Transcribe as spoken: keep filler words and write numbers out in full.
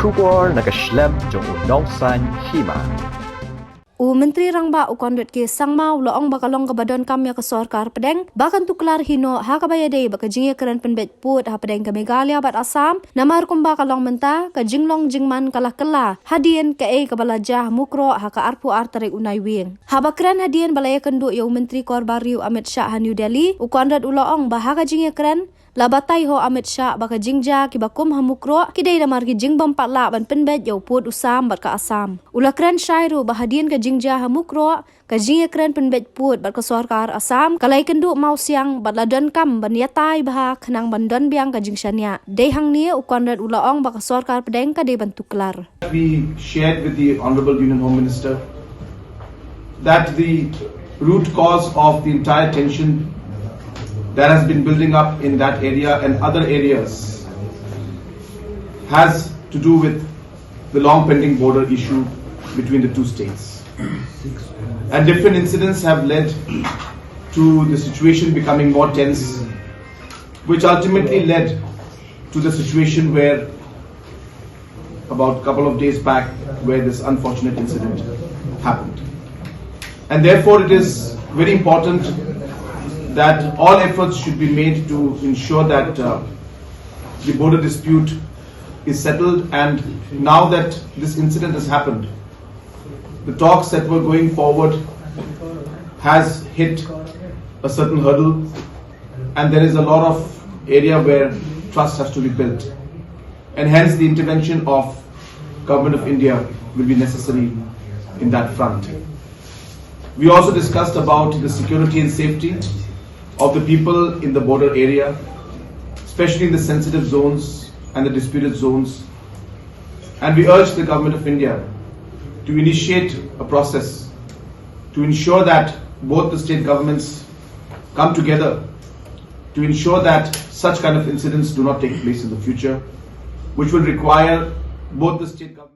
Khubor na ka shlem jong u Nongsaiñ Hima. U Myntri Rangbah u Conrad K Sangma u la ong ba ka long kaba donkam ïa ka sorkar pdeng ba kan tuklar hi noh ha kaba ïadei bad ka jingïakren pynbeit pud hapdeng ka Meghalaya bad Assam, namar kumba ka long mynta ka jinglong jingman ka la kylla hadien kaei kaba la jia ha Mukroh ha ka arphew ar tarik u Naiwieng. Haba kren hadien ba la ïakynduh ïa u Myntri Kor Bariew Amit Shah ha New Delhi, u Conrad u la ong ba ha ka jingïakren la batai ho Amit Shah ba ka jingjia kiba kum ha Mukroh ki dei namar ki jingbym pat lah ban pynbeit ïa u pud u sam bad ka Assam. U la kren shai ruh ba hadien ka jingjia ha Mukroh, ka jingïakren pynbeit pud bad ka sorkar Assam ka la ïakynduh mawsiang bad la donkam ban ïatai bha khnang ban don biang ka jingshaniah. Dei hangne u Conrad u la ong ba ka sorkar pdeng ka dei ban tuklar. We shared with the Honorable Union Home Minister that the root cause of the entire tension that has been building up in that area and other areas has to do with the long pending border issue between the two states. And different incidents have led to the situation becoming more tense, which ultimately led to the situation where about a couple of days back where this unfortunate incident happened. And therefore, it is very important that all efforts should be made to ensure that uh, the border dispute is settled. And now that this incident has happened, the talks that were going forward has hit a certain hurdle, and there is a lot of area where trust has to be built, and hence the intervention of Government of India will be necessary in that front. We also discussed about the security and safety of the people in the border area, especially in the sensitive zones and the disputed zones. And we urge the Government of India to initiate a process to ensure that both the state governments come together to ensure that such kind of incidents do not take place in the future, which will require both the state government